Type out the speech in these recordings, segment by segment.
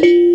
Ayem.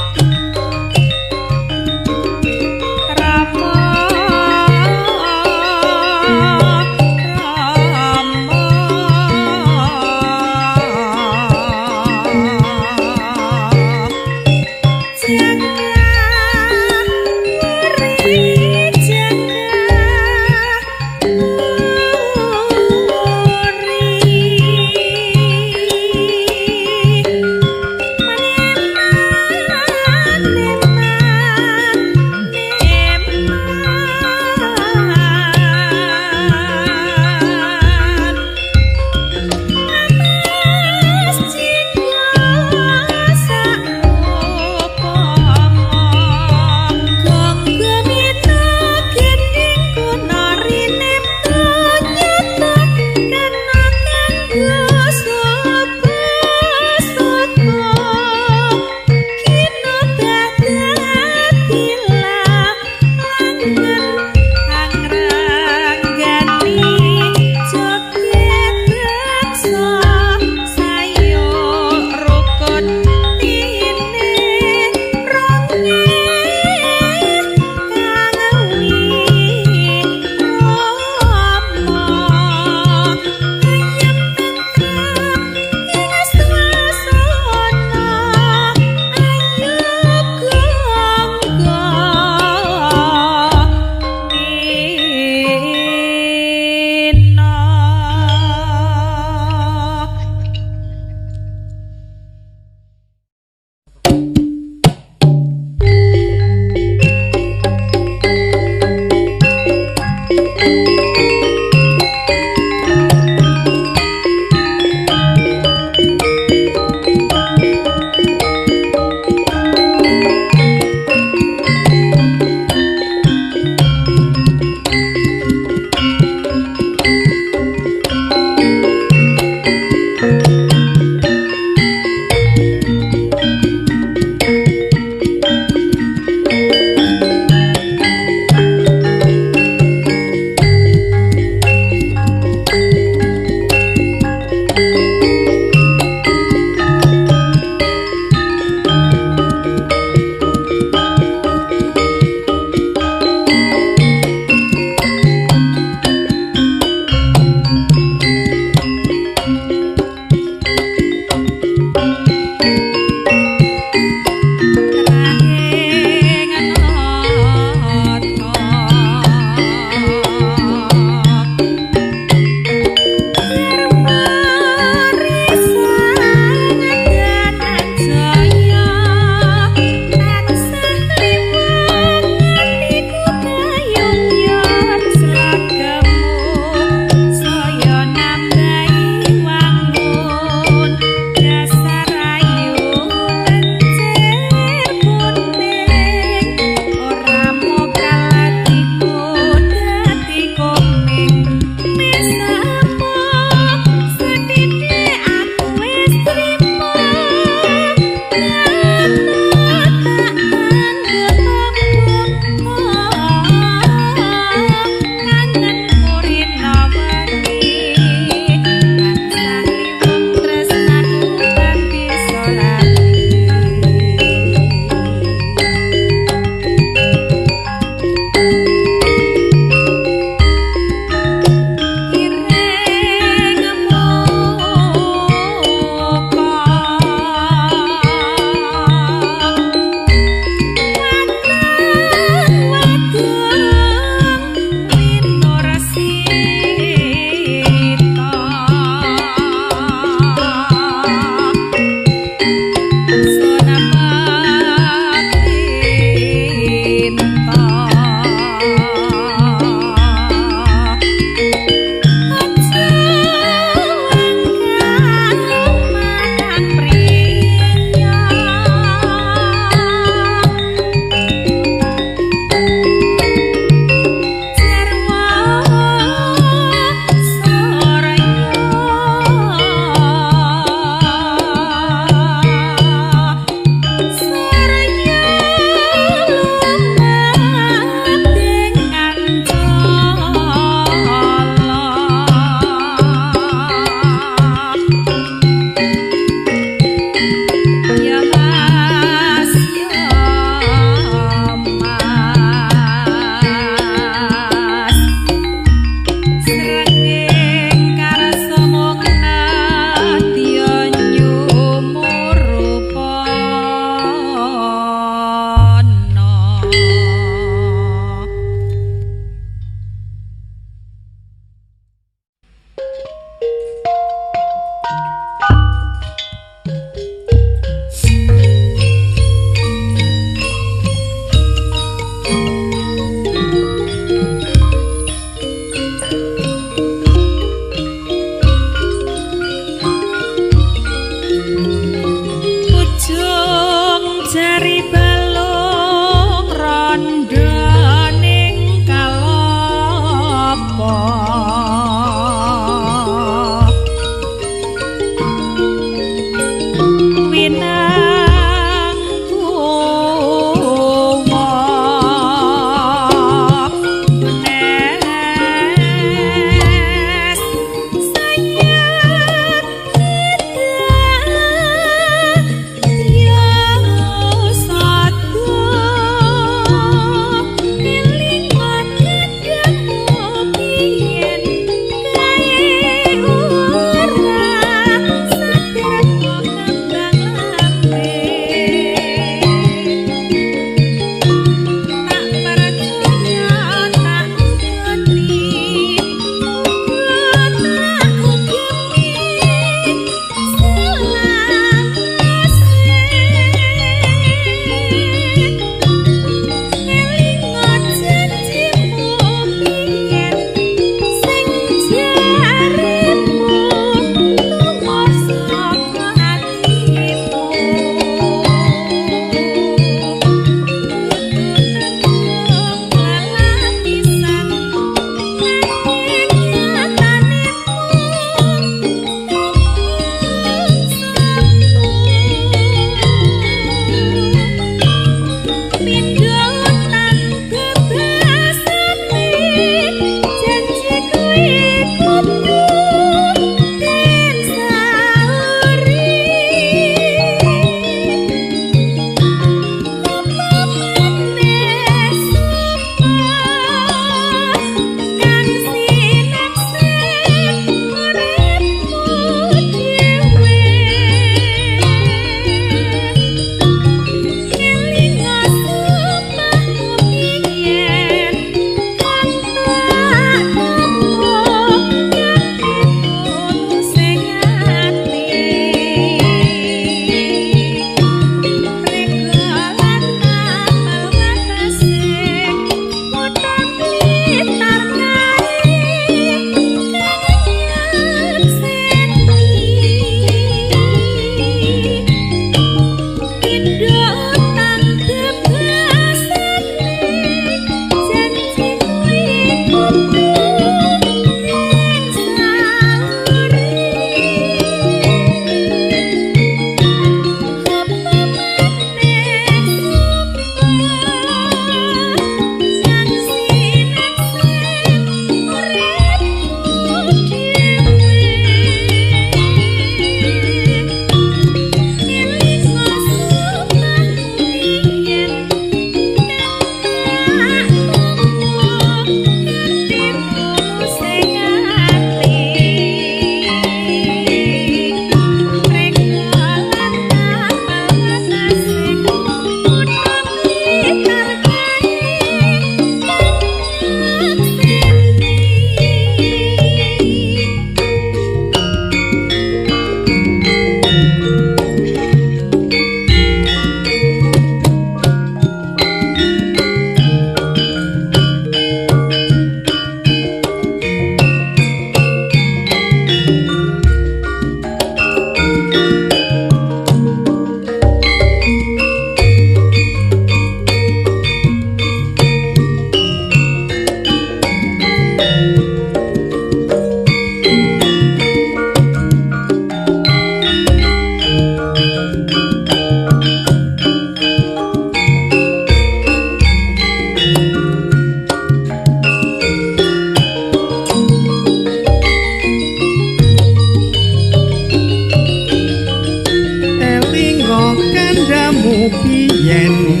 biyen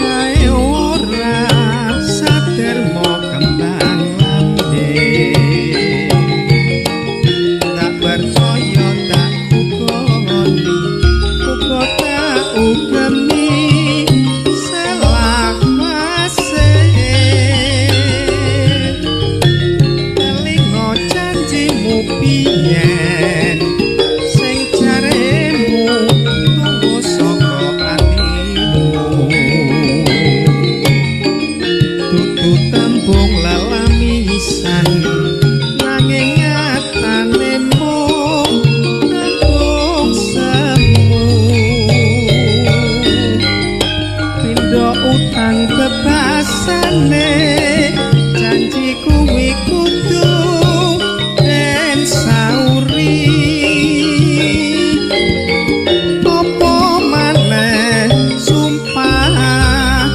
kae ora sadermo kembang lambe. Tak percaya tak ukoni, uga tak ugemi selawase. Elingo janjimu biyen sing jaremu tulus saka atimu. Dudu tembung lelamisan nanging nyatane mung tembung semu. Pindho utang bebasane janji kuwi kudu den sauri. Apa maneh sumpah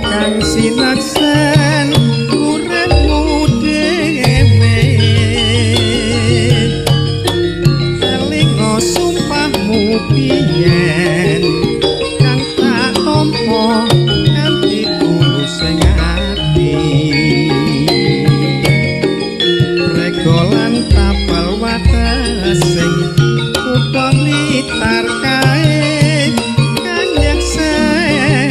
kang sinaksen uripmu dhewe. Elingo sumpahmu biyen kang tak tampa kanthi tulus ing ati. Rega lan tapel watesing kutha Blitar kae kang nyekseni.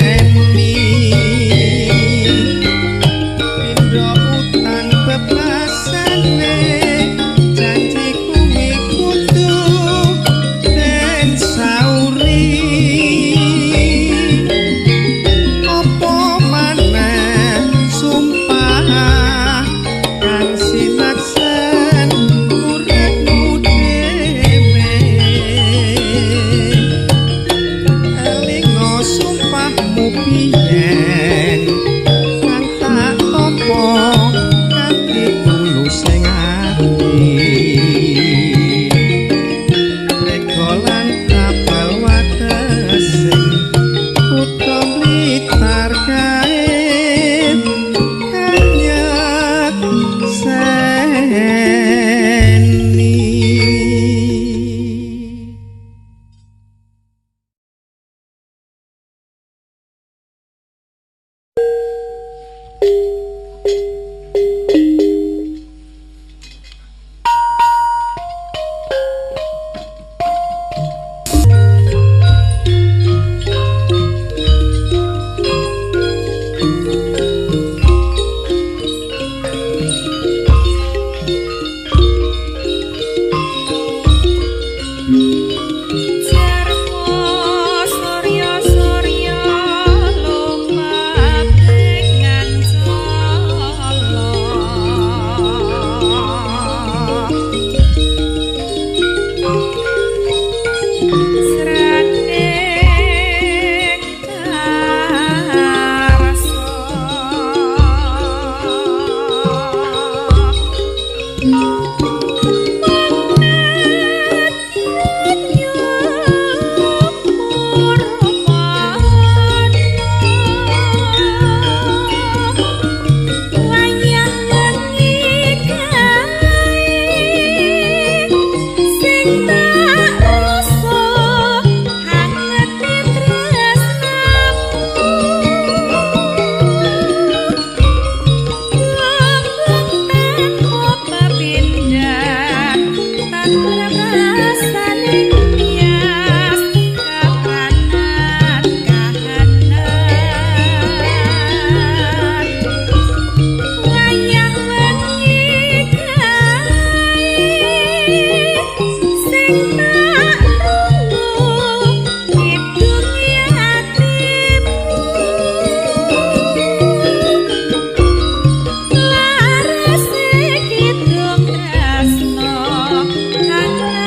Pindho utang bebasane janji kuwi kudu den sauri. Apa maneh sumpah kang sinaksen uripmu dhewe. Elingo sumpahmu biyen kang tak tampa kanthi tulus ing ati. Rega lan tapel watesing kutha Blitar kae kang nyekseni. Jarmo surya surya lumat ing ngancala. Sraning karsa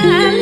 Kang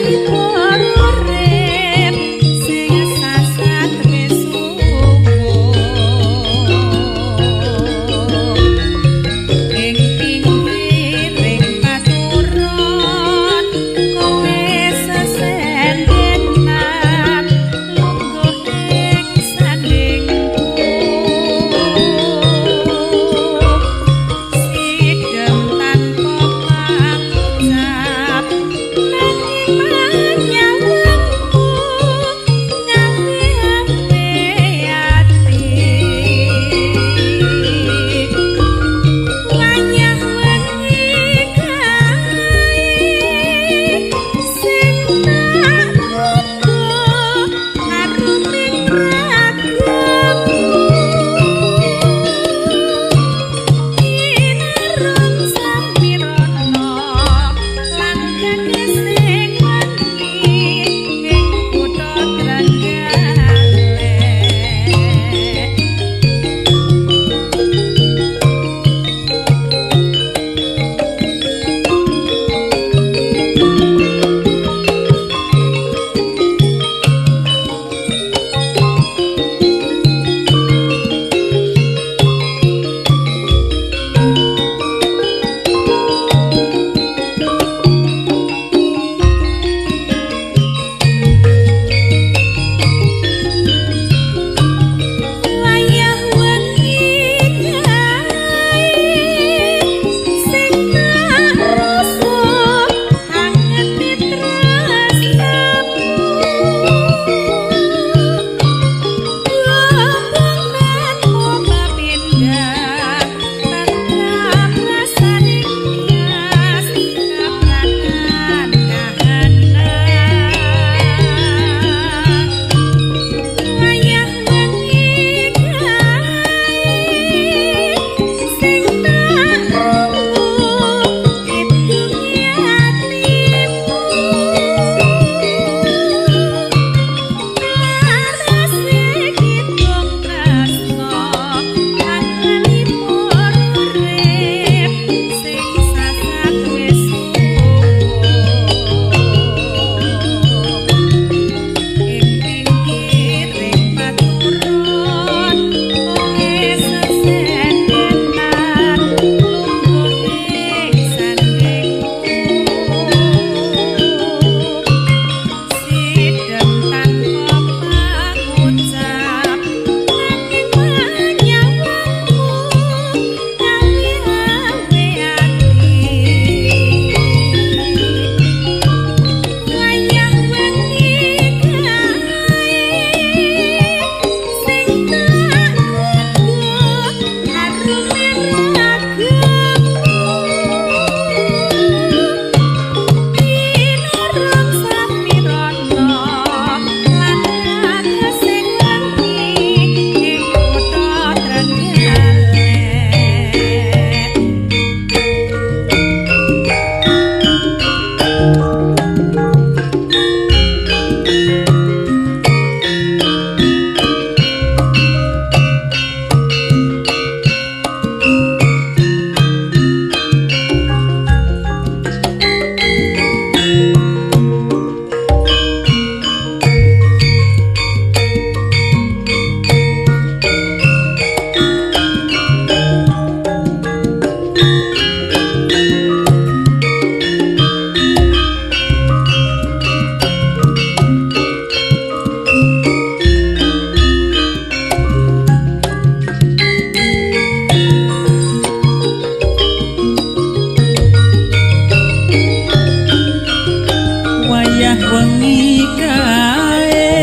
Wayah wengi kae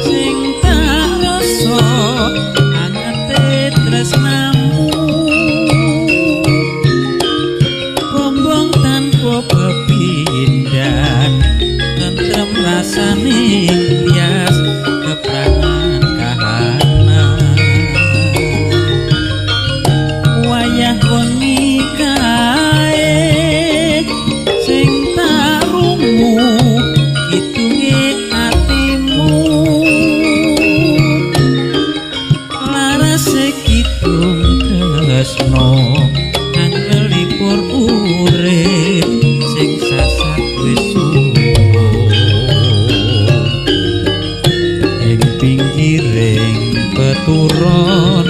sing tak rasa angete tresnamu, bombong tanpa pepindhan, tentrem rasane bias keprangan kahanan. Wayah wengi kae sing tak rungu kidunge atimu, larase kidung tresno anglelipur urip sing sasat wis suwe. Ing pinggiring peturon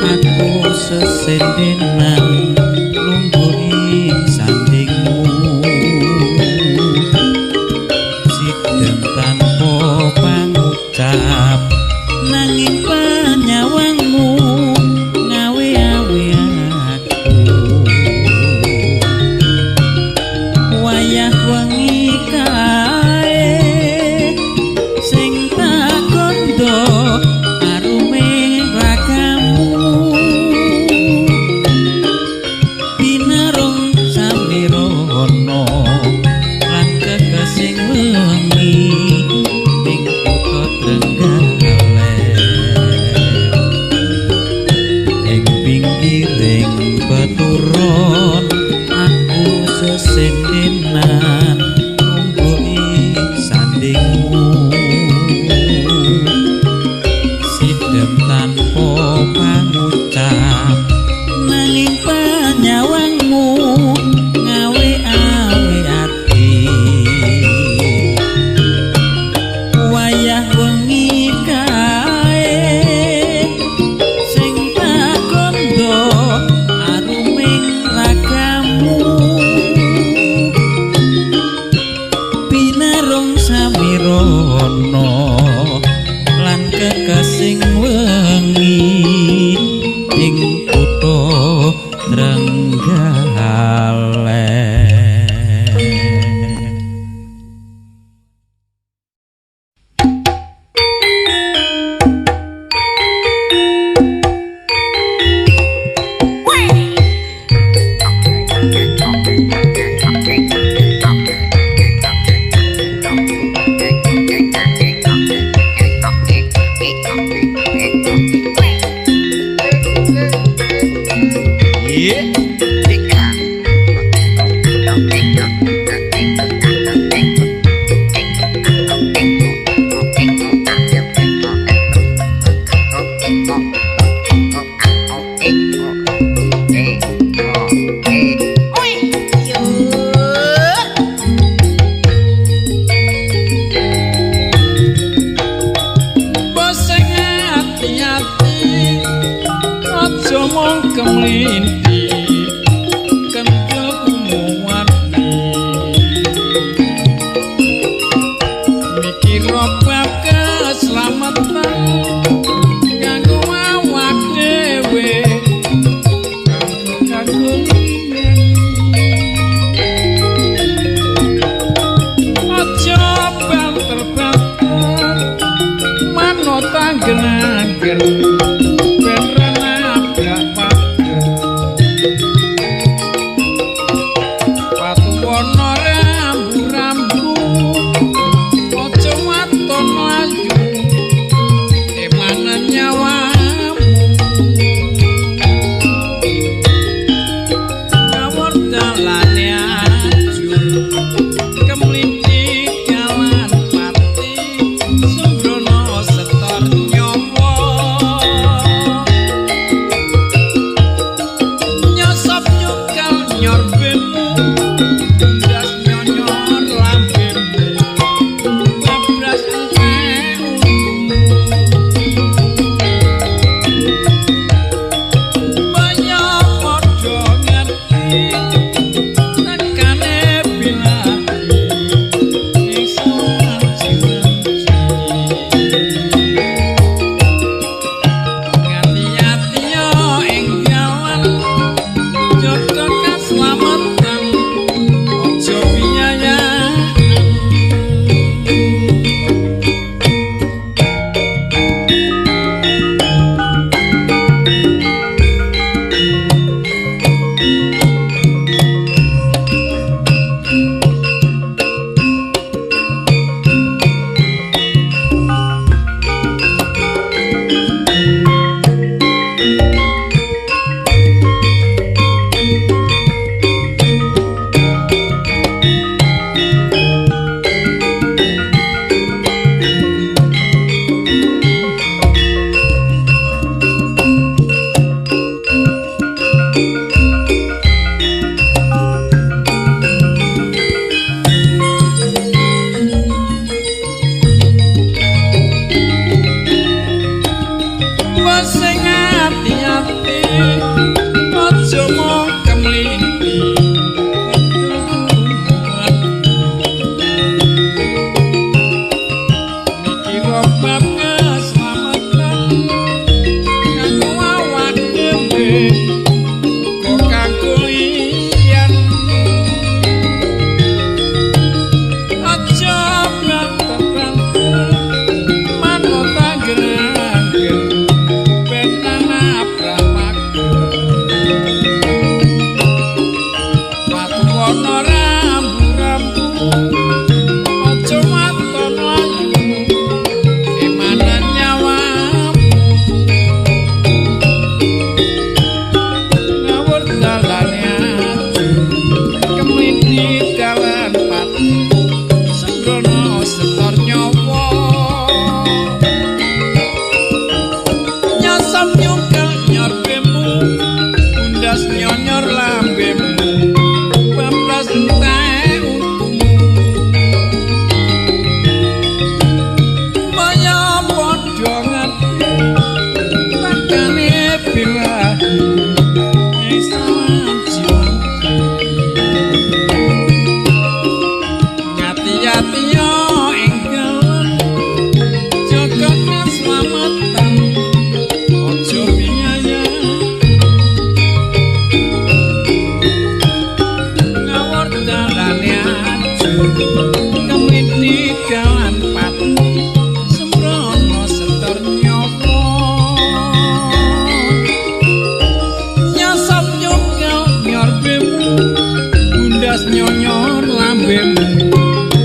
aku sesendenan lungguh ing sandingmu, sidem tanpa pangucap nanging panyawangmu ngawe-awe aku. Wayah wengi kae sing tak kondo arume ragamu, binarung samirono lan kekesing wengi ing kutha Trenggalek. Ing pinggiring peturon aku sesendenan lungguh. Kemliti dalan pati sembrono setor nyopo nyosop nyungkel nyorbemu bundas nyonyor lambemu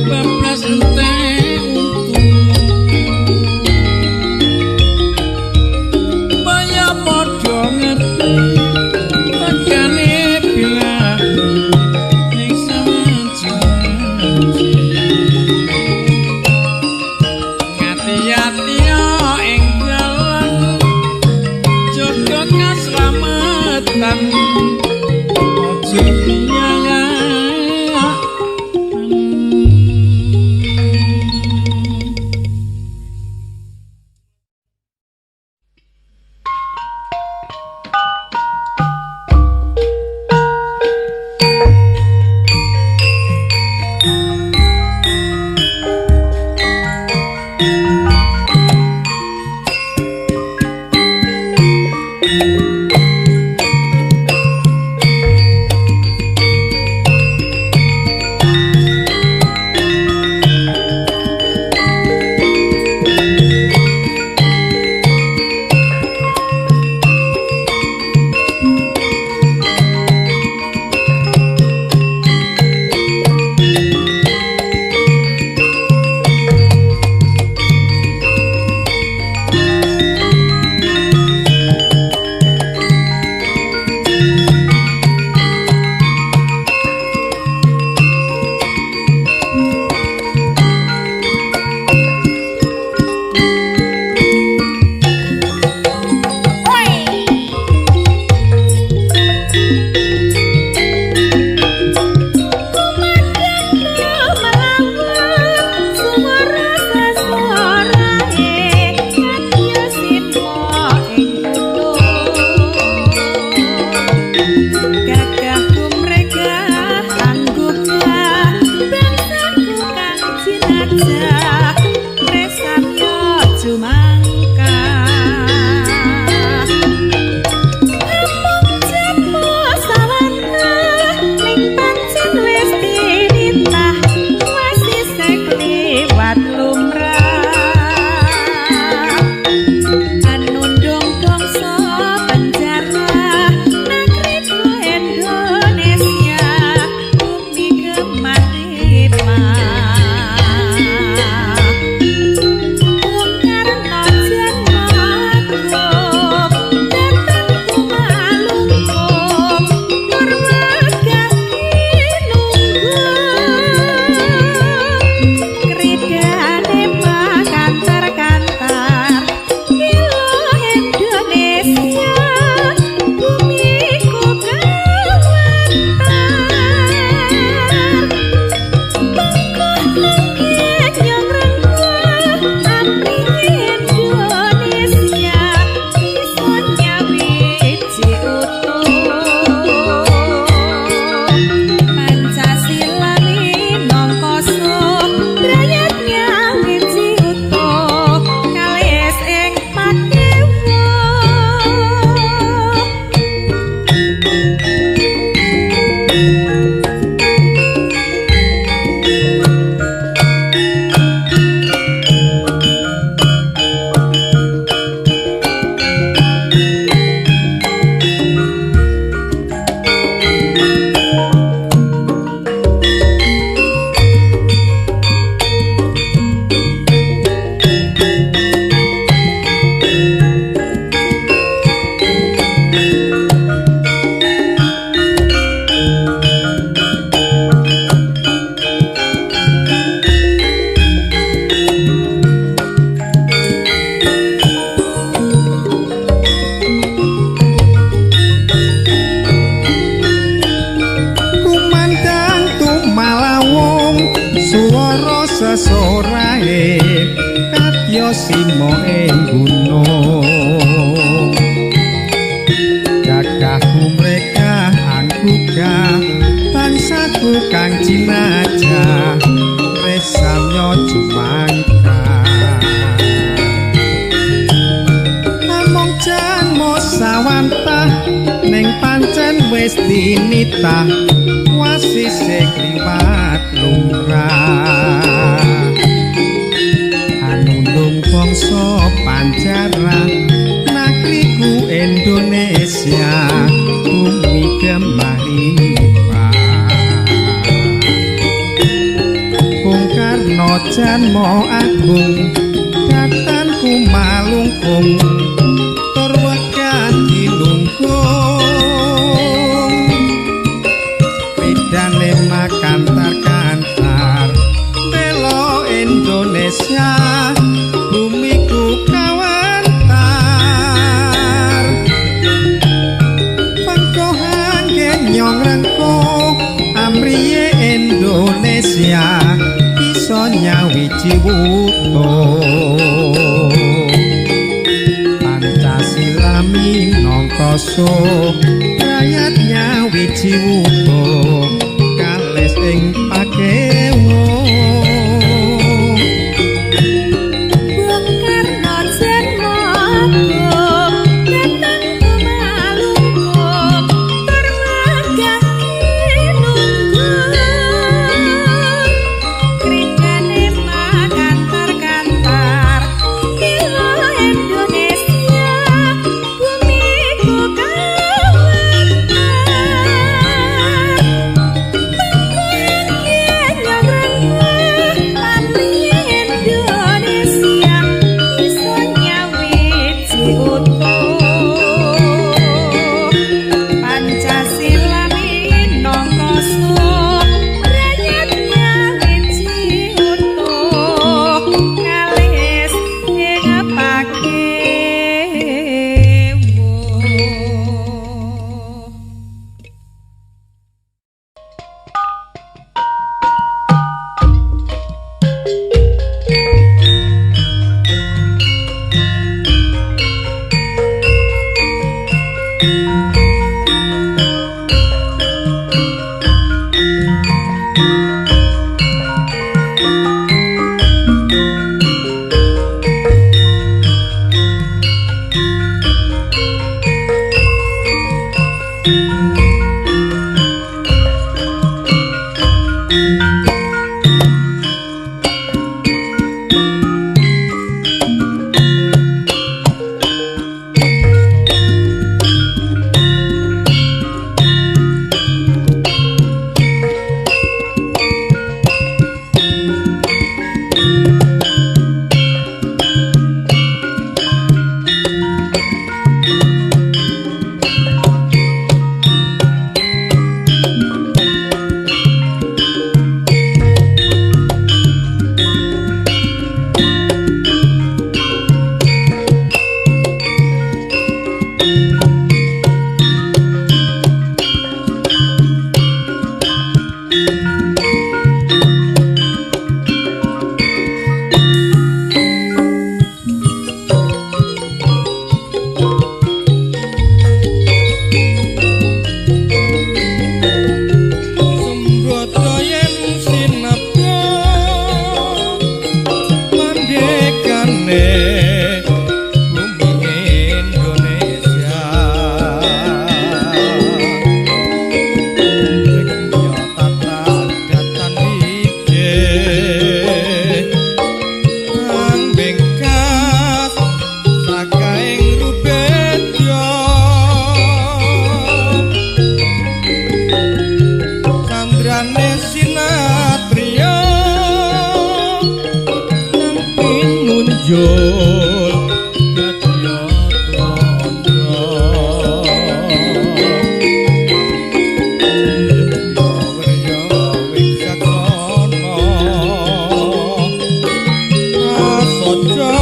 bablas entek untu baya padha ngerti tekane bilang ning sawaji ngati-ati ing dalan jaga kaslametan aja biaya. Sesorahe kadya sima ing gunung gagahku mrekah angkuka bangsaku kang jinajah resamya jumangka namung janmo sawantah ning pancen wis dinitah wasise kliwat lumrah. Anundung bangsa Pancara nagriku Indonesia bumi gemah ripah. Bung Karno janma agung datanku malungkung tur wegah dilungkung. Ridane makantar-kantar bela Indonesia bumiku kawentar. Pengkohan genyong rengkuh amriye Indonesia iso nyawiji wutuh. Pancasila minangka rakyat nyawiji wutuh kalis ing pakewuh. Bung Karno janma agung datanku malungkung tur wegah kinunggung. Kridane makantar-kantar bela Indonesia bumiku kawentar. Pengkohan genyong rengkuh pamriye Indonesia iso nyawiji utuh. Pancasila minangka rakyat nyawiji utuh kalis ing pakewuh. Sembroto yen sinebut mandekane bumi Indonesia. Rekya tata datan iki kang bengkas sakaing rubedya. Sandrane sinatriya nang pinunjul gadya tandha. Yedya wirya wicaksono prasaja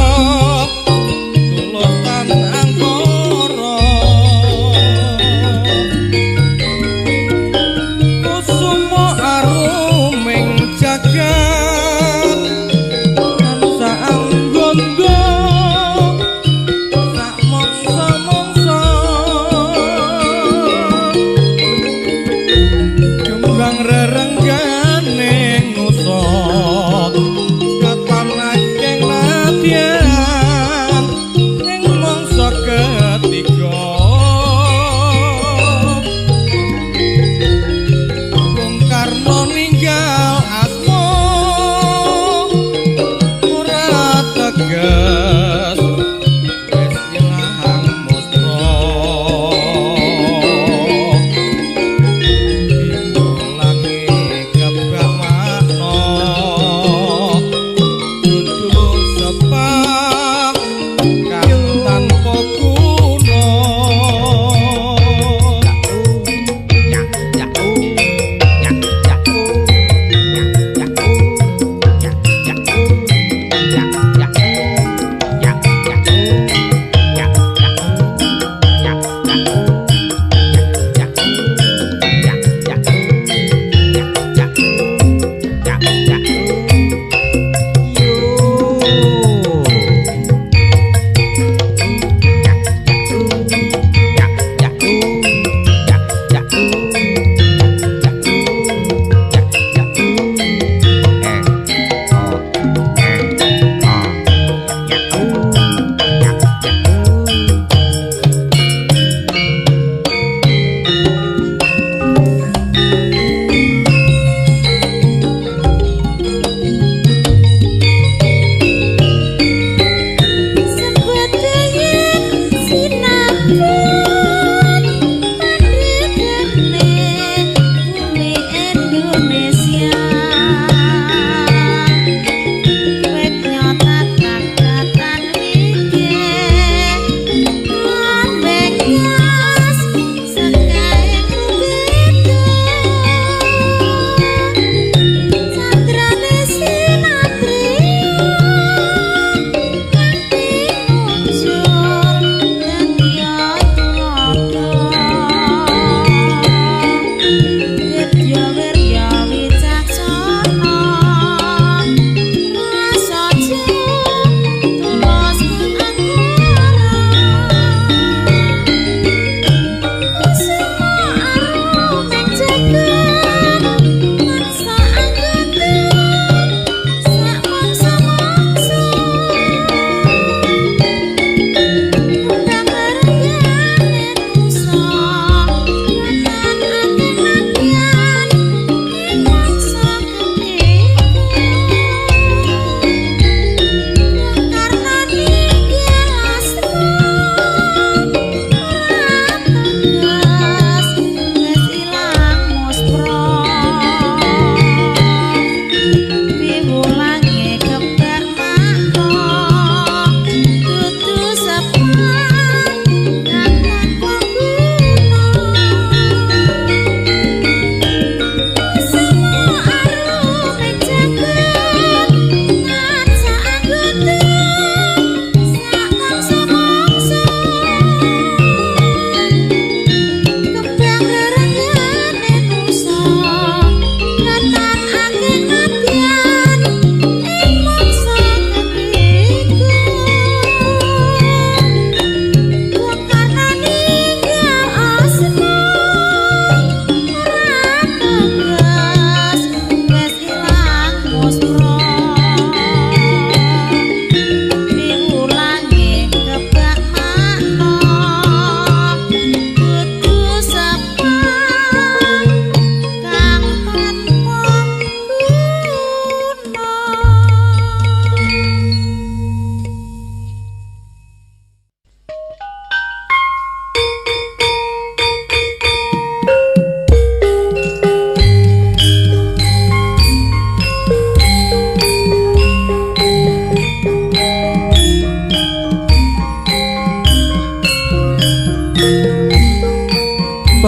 tulus tan angkara. Kusuma aruming jagat tansah anggon-nggon.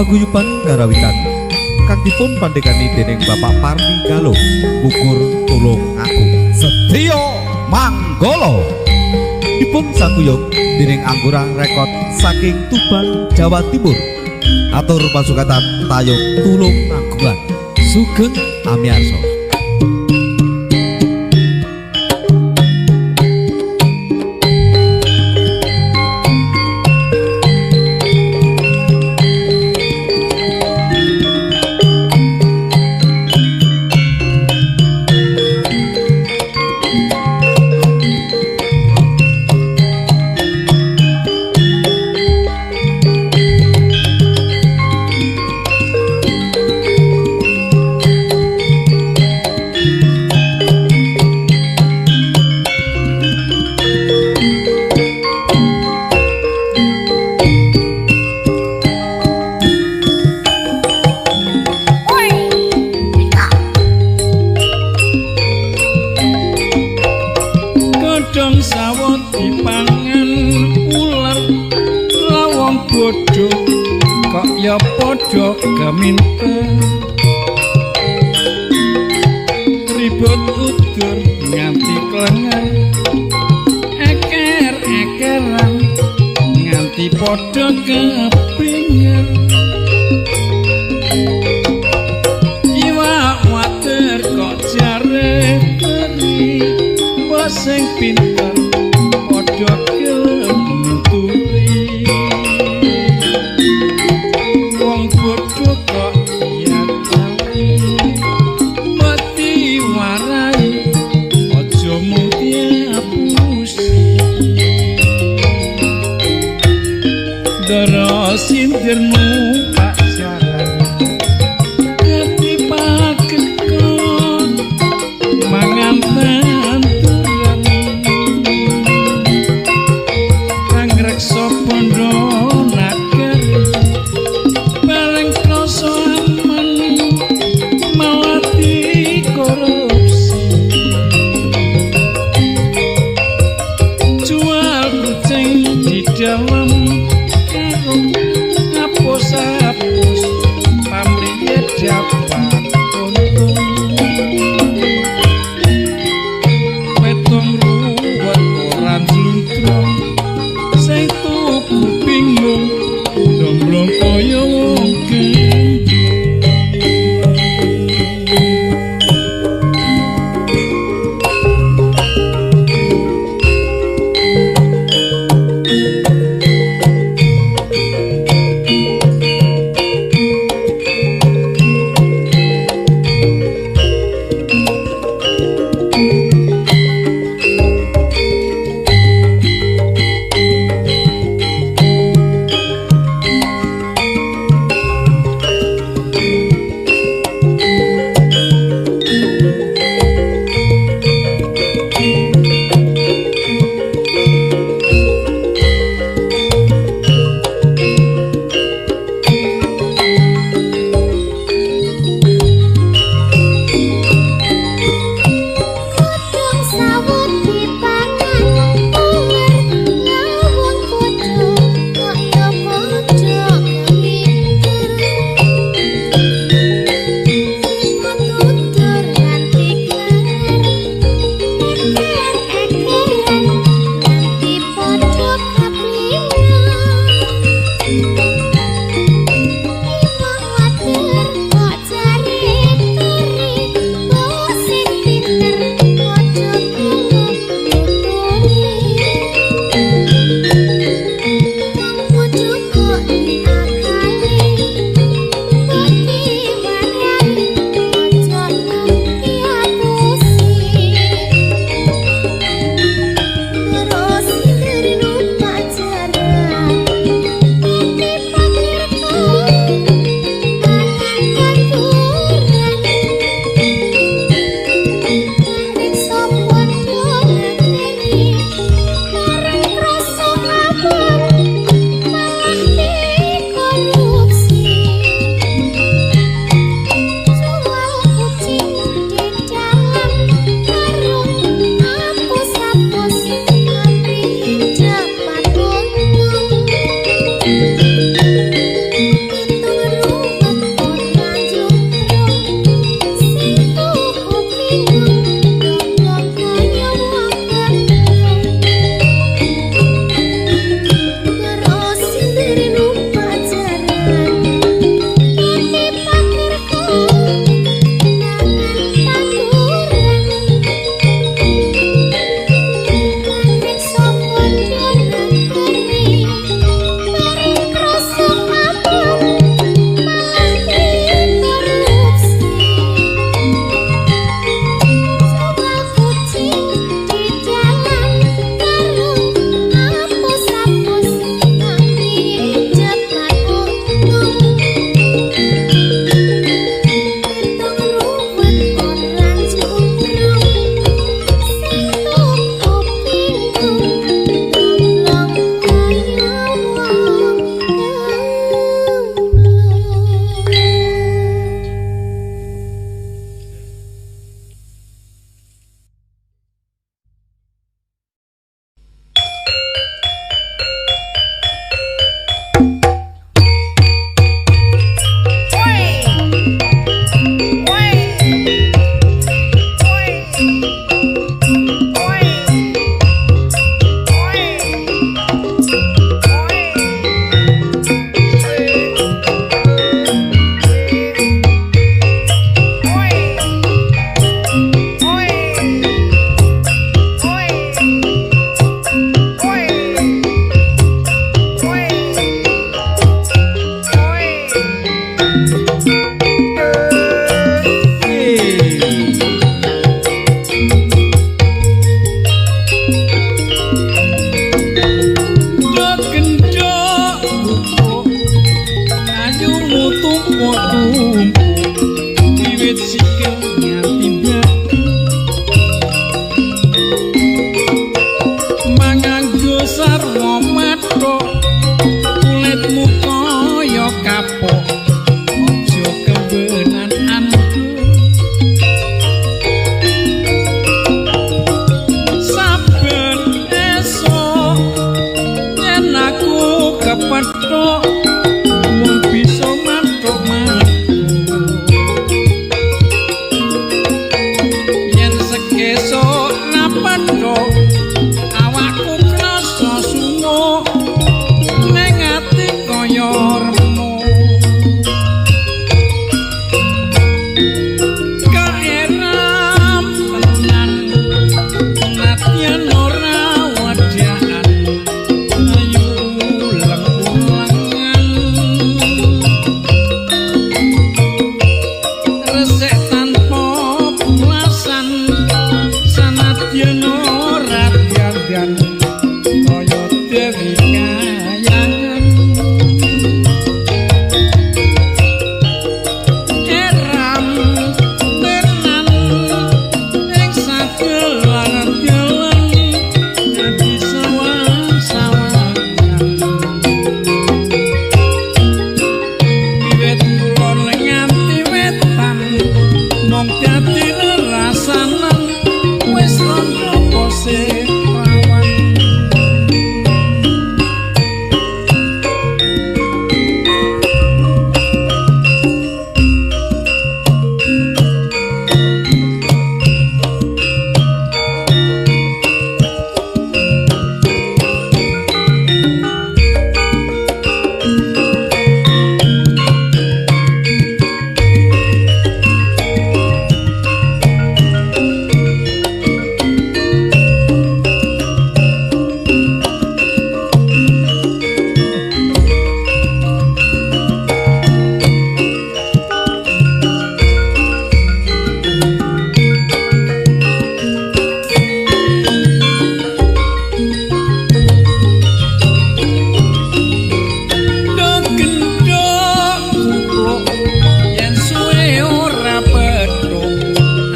Paguyuban Karawitan kang dipun pandhegani dening Bapak Parmi Galuh Bukur Tulung Agung Setyo Manggolo. Dipun sakuyung dening Anggora Rekod saking Tuban, Jawa Timur. Atur pasukatan tayub Tulung Agungan. Sugeng Amiarsa. Godhong sawo dipangan uler lawong bodho kok ya padha keminter ribut udur nganti klengen eker-ekeran nganti padha kepingin iwak water kok jare teri mbok sing pinter padha gelem nuturi wong bodho kok diakali mati warai aja mung diapusi dara sindirmu pak jaran ketipakekon mangan tanturan Senadyan ora dandan kaya dewi kayangan. Eram tenan ing sadelan dalan dadi sawang-sawangan. Wiwit kulon nganti wetan mung dadi rerasanan wis rondo pose prawan. Gendhok kupluk yen suwe ora petuk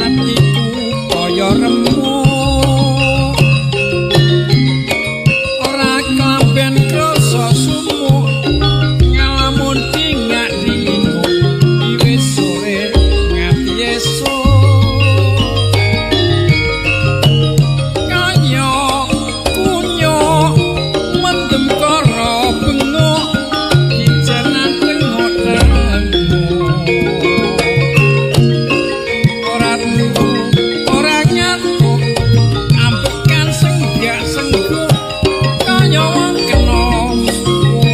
atiku kaya remuk. Ora klamben krasa sumuk ngalamun tingak dinguk wiwit sore nganti esuk. Kaya kunyuk mendem kara bengok kicenan tengok tengok. Ora turu ora ngantuk ambekan senggak sengguk kaya wong kena suwuk.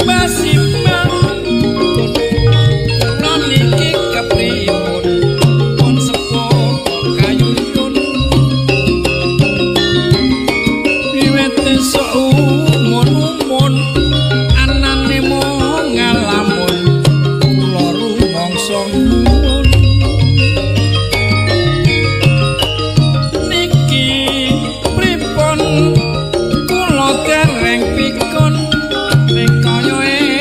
Basimbang kula niki kepripun pun sepuh kayuyun. Wiwit esuk umun-umun anane mung ngalamun kula rumangsa ngumun. Niki pripun kula dereng pikun ning kaya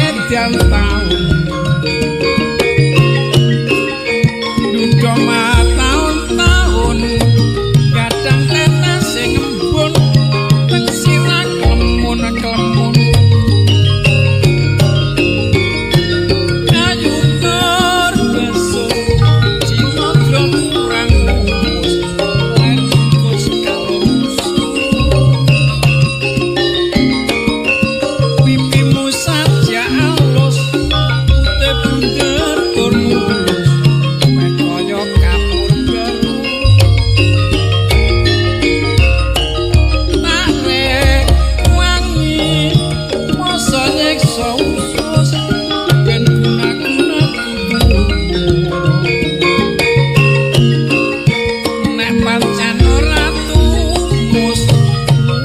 edan taun. Duda mataun-taun kadang tetes sing embun teng sirah klemun-klemun. Ayu terbeso cinodro kurang umus ler tikus kalungsu. Pipimu saja alus putih bunder tur mulus meh kaya kapur baru. Tak rewangi masa nyiksa usus ben guna-guna tubuhmu. Nek pancen ora tumus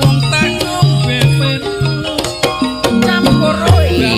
wong tak ngombe petus campur obate.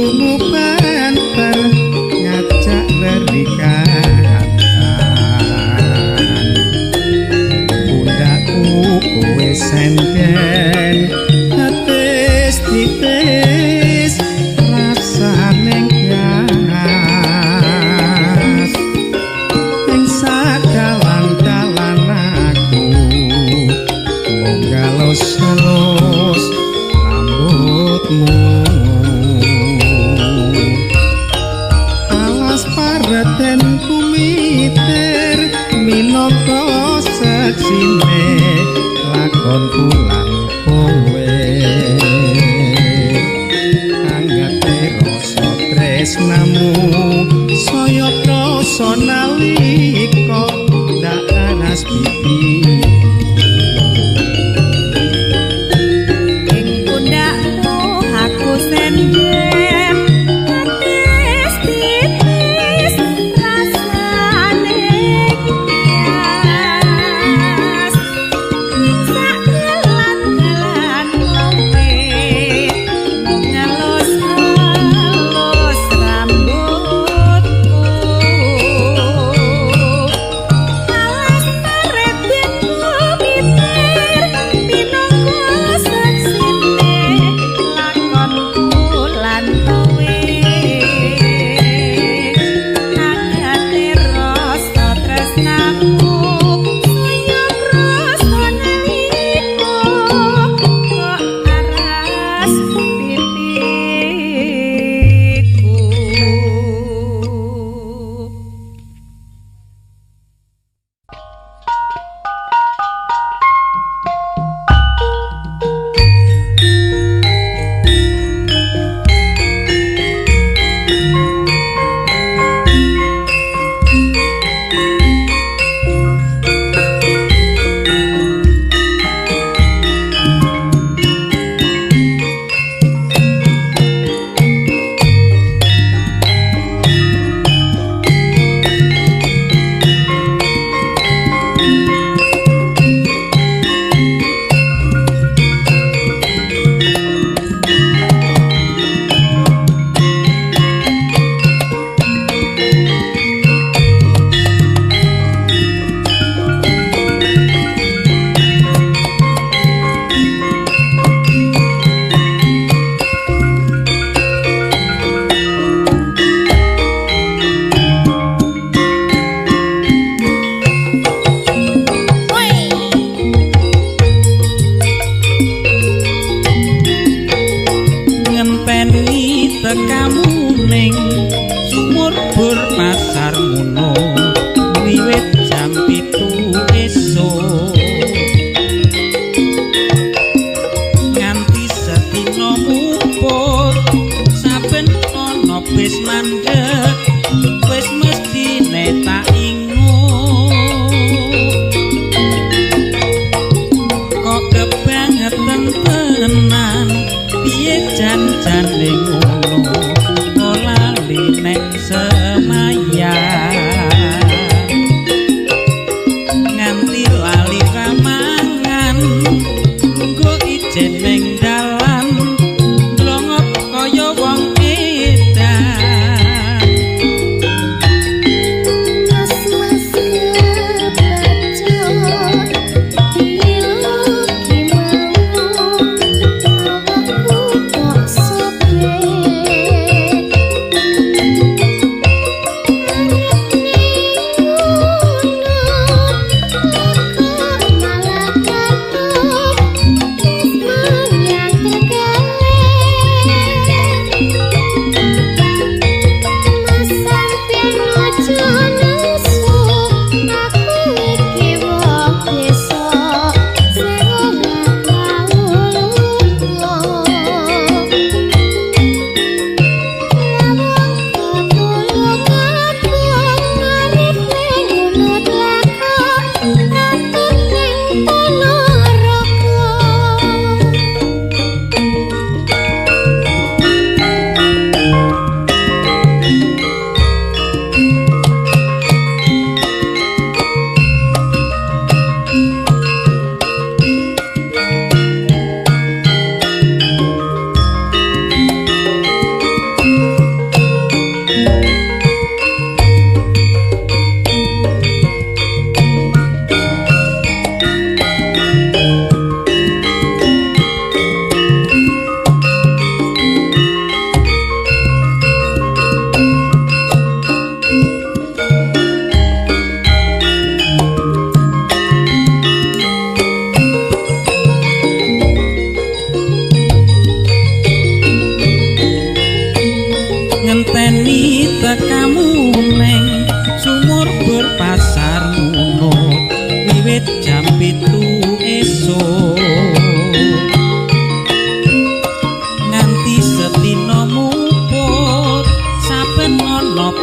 Lakumu banter ngajak rerikatan. Pundakku kowe senden atis titis rasane gas. Ing sadalan-dalan aku mung galus-galus rambutmu. Alas pareten kumitir minangka seksine lakonku lan kowe. Anggate rasa tresnamu saya krasa nalika ndak aras pipi. Ing pundakmu aku senden atis titis rasane kias. Ing sak dalan-dalan kowe mung ngelus-elus rambutku. Alas pareten kumitir minangka seksine lakonku lan kowe. Angate rasa tresnamu saya krasa nalika kok aras pipiku. Ngenteni tekamu ning sumur bur pasar ngono wiwit jam 7 esuk nganti sedina muput. Saben ana bis mandek wis mestine tak ingu. Kok kebangetan tenan piye jan-jane ngono lali nek semayan nganti lali ramangan lungguh ijen ning dalan mlongop kaya wong edan. Mas-mas kebacut diluki mau awakku kok sobek.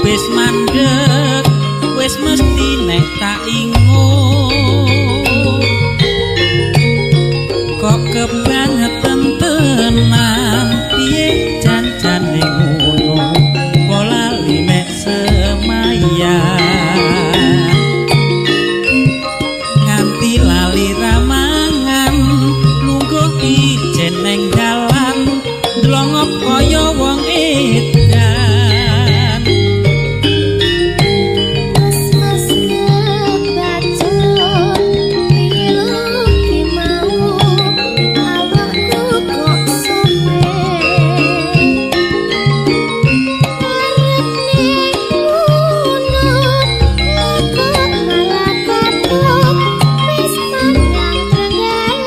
Bis mandek wis mesti nek tak ingu kok kebangetan tenan piye janjane ngono apa lali nek semayan nganti lali ramangan lungguh ijen neng dalan ndlongop kaya wong edan. Mas-mas kebacut pilu ki mau awakku kok suwe arep ning ngono kok malah kapok wis menyang Trenggalek.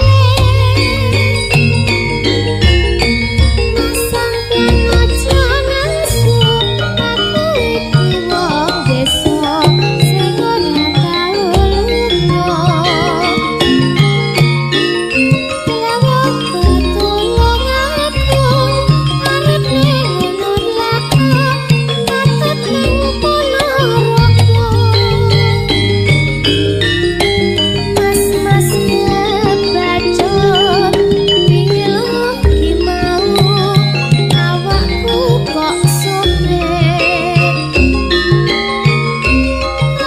Mas sampeyan aja nesu, aku iki wong desa sing ora tau lunga. Lawang ketulung aku arep ning ngono lakok katut ning Ponorogo. Mas-mas kebacut pilu ki mau awakku kok suwe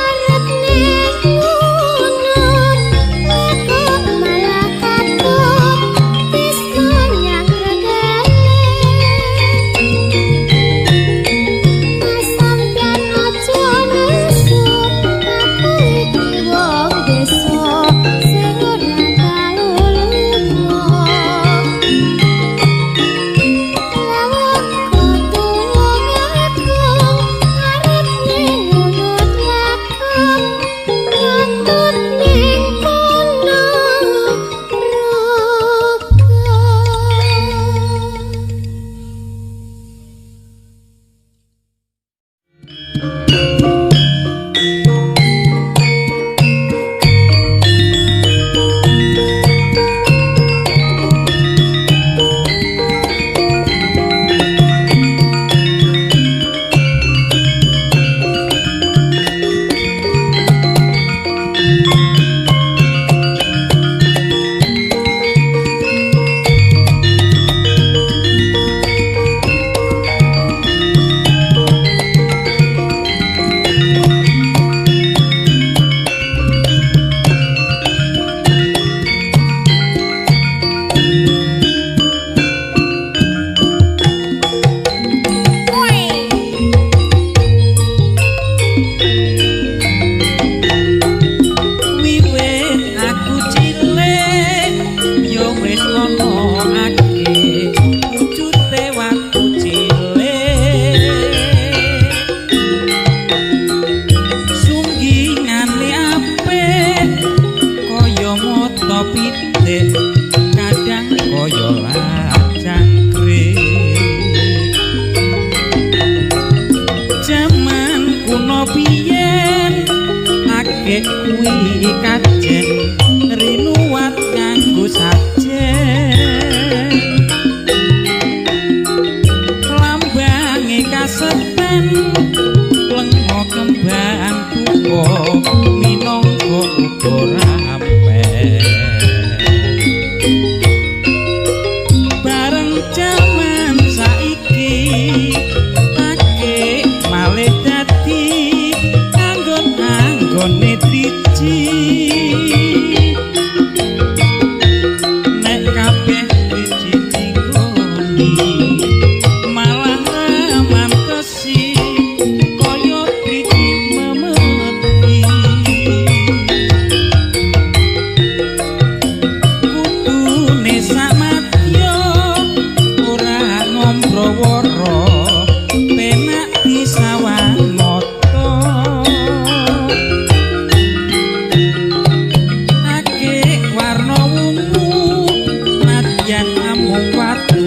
arep ning ngono kok malah kapok wis menyang Trenggalek. Mas sampeyan aja nesu, aku iki wong desa sing ora tau lunga. Lawang ketulung aku arep ning ngono lakok katut ning Ponorogo. Wiwit aku cilik ya wis ana ake wujute watu cilik sunggingane apik kaya mata pitik kadang kaya lajangkrik. Jaman kuno biyen akeh kuwi kajen rinuwat nganggo sajen lambange kasepen lenga kembang duka minangka uga rampen. Bareng jaman saiki akeh malih dadi anggon-anggone driji nek kabeh driji dinggoni malah ramantesi kaya driji memeti. Kudune samadya ora ngombrowara penak disawang mata akeh warna wungu nadyan amung watu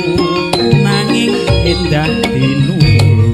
nanging endah dinulu.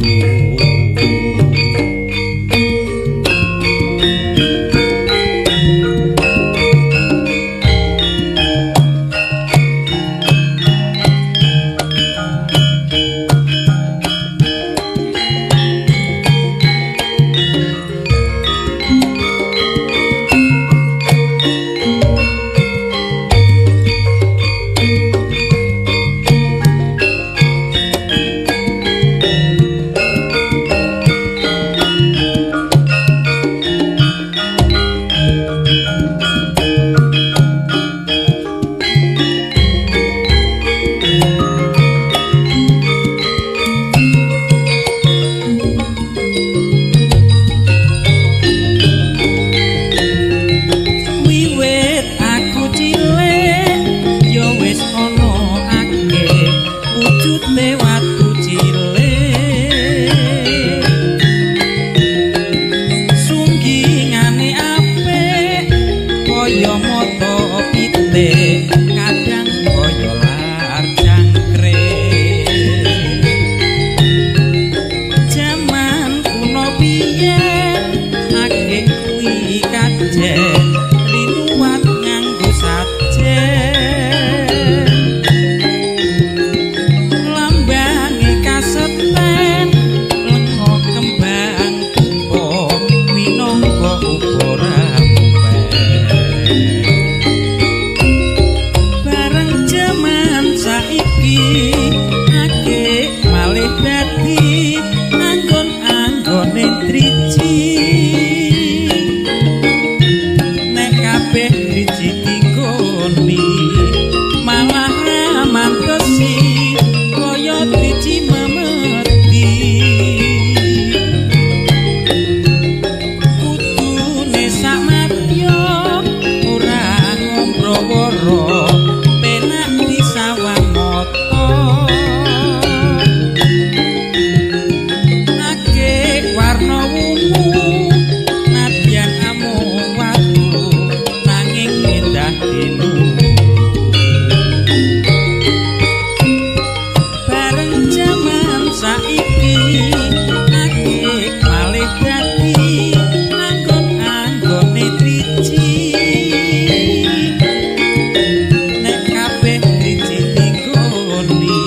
Akeh malih dadi anggon-anggone driji. Nek kabeh driji dinggoni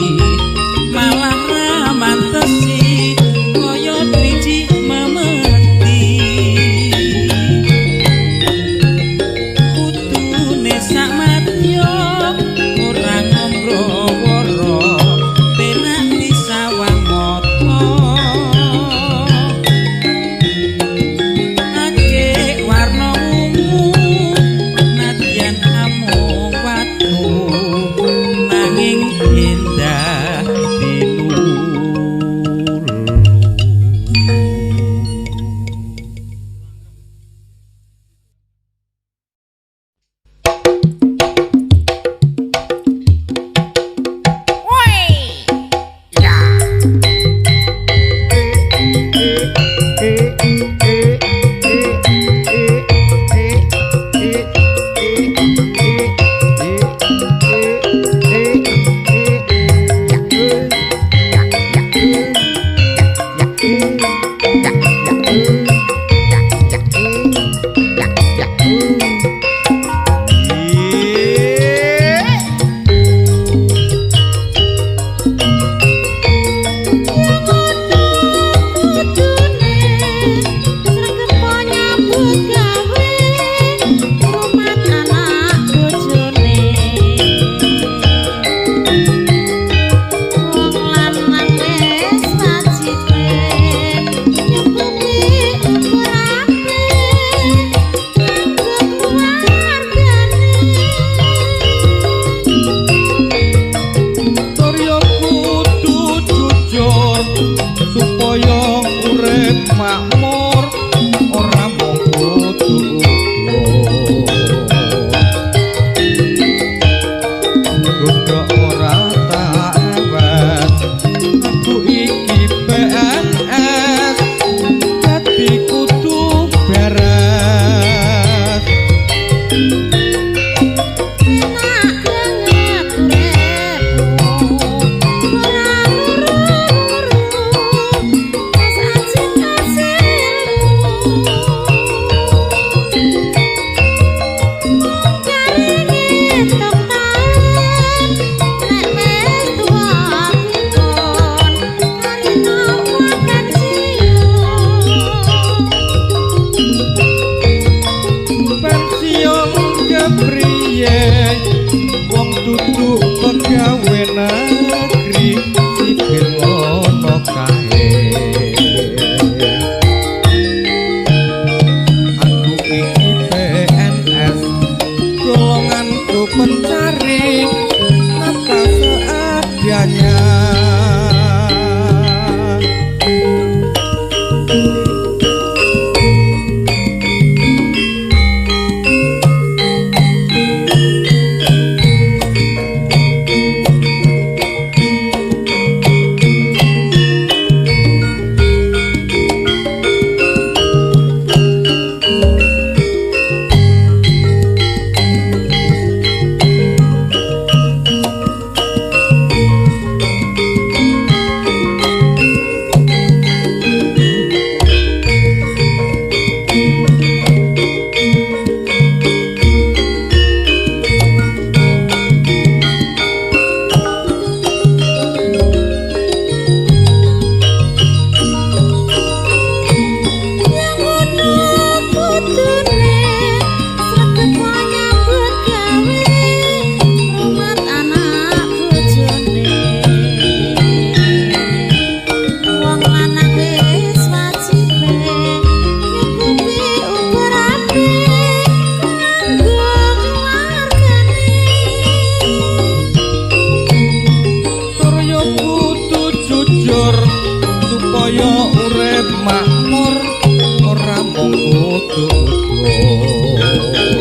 malah ra mantesi kaya driji memeti. Kudune sak madya ora ngombro-woro penak disawang mata. Akeh warna ungu nadyan amung watu nanging endah tinulu. Kudune sregep nyambut gawe ngrumat anak bojone. Wong lanang wis wajibe nyukupi ukurape kanggo keluargane. Surya kudu jujur supaya urip makmur ora mung kudu udur. Kudu ora tak ewet aku iki PNS dadi kudu beres. Enak banget uripmu, ora luru-luru, wis acil-acilmu. Mung kari ngitung taun, nek wis tuwa pikun, kari nampa pensiun. Pensiun kepriye wong duduk pegawe negeri sipil ngono kae. Aku iki PNS golonganku pencari nafkah seadanya. Ngono kudune sregep nyambut gawe ngrumat anak bojone. Wong lanang wis wajibe nyukupi ukurape kanggo keluargane. Surya kudu jujur supaya urip makmur ora mung kudu udur.